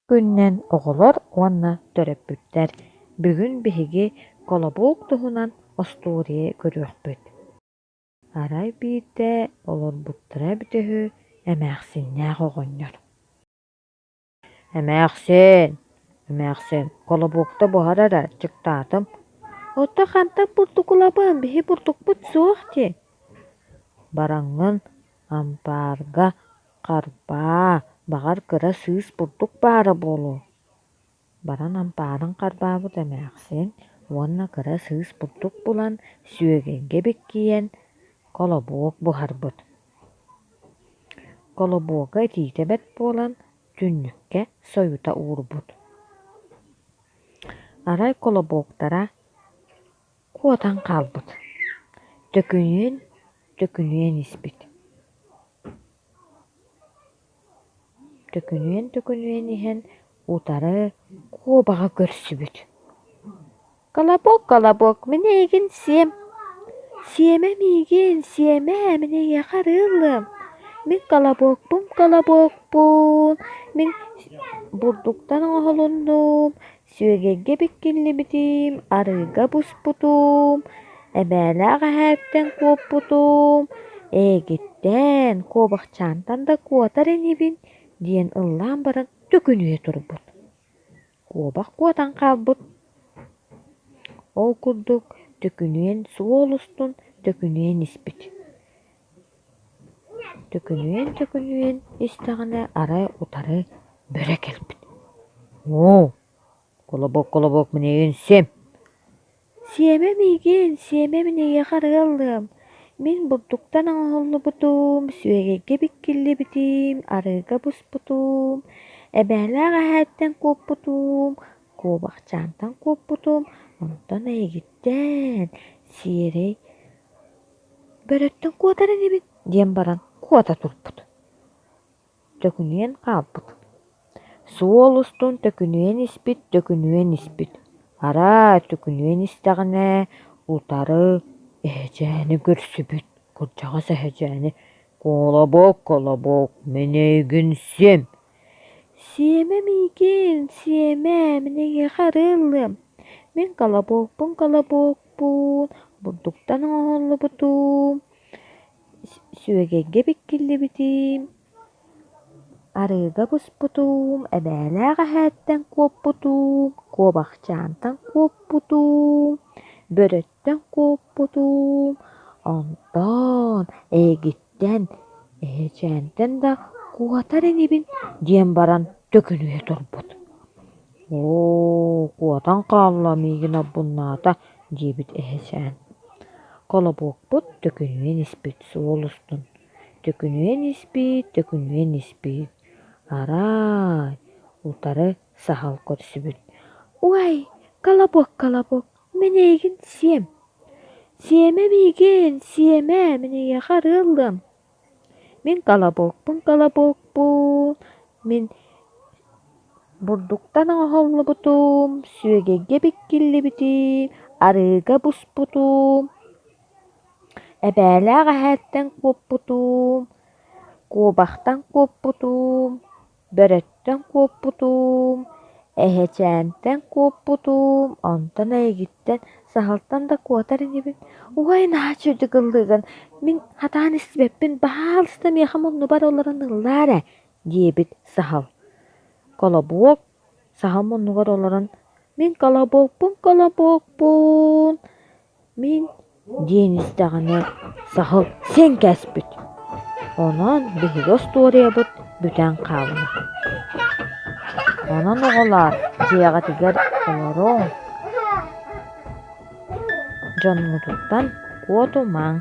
Күнүнэн оҕолор уонна төрөппүттэр бүгүн биһиги колобок туһунан остуоруйа көрүөхпүт. Арай биирдэ олорбуттара эбитэ үһү эмээхсиннээх оҕонньор. Эмээхсин, эмээхсин, колобокта буһар эрэ, чыктаатым. Оттон хантан бурдук ылабын, биһи бурдукпут суох дии. Бараҥҥын ампаарга Харбаа, баҕар кыра сыыс бурдук баара буолуо Баран ампаарын харбаабыт эмээхсин уонна кыра сыыс бурдук булан сүөгэйгэ биккийэн колобуок буһарбыт. Колобуога итиитэ бэрт буолан түннүккэ сойута уурбут. Арай колобуоктара куотан хаалбыт, төкүнүйэн төкүнүйэн испит Төкүнүйэн-төкүнүйэн иһэн утары куобаҕы көрсүбүт: «Колобок, колобок, мин эйигин сиэм, сиэмэ миигин, сиэмэ, мин эйиэхэ арыаллыам, мин колобокпун, колобокпун, мин бурдуктан оҥоһулуннум, Сүөгэйгэ биккиллибитим, арыыга буспутум, эбээлээх эһээттэн куоппутум, эйигиттэн, куобахчаантан да куотар инибин диэн ыллаан баран төкүнүйэ турбут. Куобах куотан хаалбыт. Ол курдук төкүнүйэн суол устун төкүнүйэн испит. Төкүнүйэн-төкүнүйэн истэҕинэ арай утары бөрө кэлбит: «Оо, колобок, колобок, мин эйигин сиэм!» «Сиэмэ миигин, сиэмэ мин эйиэхэ арыаллыам, мин бурдуктан оҥоһуллубутум, сүөгэйгэ биккиллибитим, арыыга буспутум, эбээлээх эһээттэн куоппутум, куобахчаантан куоппутум, онтон эйигиттэн сиэрэй Бөрөттөн куотар инибин диэн баран куота турбут, төкүнүйэн хаалбыт. Суол устун төкүнүйэн испит, төкүнүйэн испит, араа төкүнүйэн истэҕинэ утары эһэчээни көрсүбүт, кырдьаҕас эһэчээни «Колобок, колобок, мин эйигин сиэм!» «Сиэмэ миигин, сиэмэ, мин эйиэхэ арыаллыам, мин колобокпун, колобокпун, бурдуктан оҥоһуллубутум, сүөгэйгэ биккиллибитим, арыыга буспутум, эбээлээх эһээттэн куоппутум, куобахчаантан куоппутум, бөрөттөн куоппутум, онтон эйигиттэн, эһэчээнтэн да куотар инибин» диэн баран төкүнүйэ турбут. «Оо, куотан хаалла миигин албыннаата» диэбит эһэчээн. Колобуокпут төкүнүйэн испит суол устун, төкүнүйэн испит, төкүнүйэн испит, арай, утары саһыл көрсүбүт: «Уай, колобок, колобок, мин эйигин сиэм, сиэмэ миигин, сиэмэ, мин эйиэхэ арыаллыам, мин колобокпун, колобокпун, мин бурдуктан оҥоһуллубутум, сүөгэйгэ биккиллибитим, арыыга буспутум, эбээлээх эһээттэн куоппутум, куобахтан куоппутум, Бөрөттөн куоппутум, эһэчээнтэн куоппутум, онтон эйигиттэн, саһылтан да куотар инибин, уой наһаа үчүгэйдик ыллыыгын, мин хатаан истибэппин, баһаалыста миэхэ муннубар олорон ыллаа эрэ диэбит саһыл. Колобуок саһыл муннугар олорон «Мин колобуокпун, колобуокпун, Мин диэн истэҕинэ саһыл сиэн кээспит, онон биһиги остуоруйабыт бүтэн хаалла. Онон оҕолоор, дьиэҕитигэр олоруҥ, дьоҥҥутуттан куотумаҥ.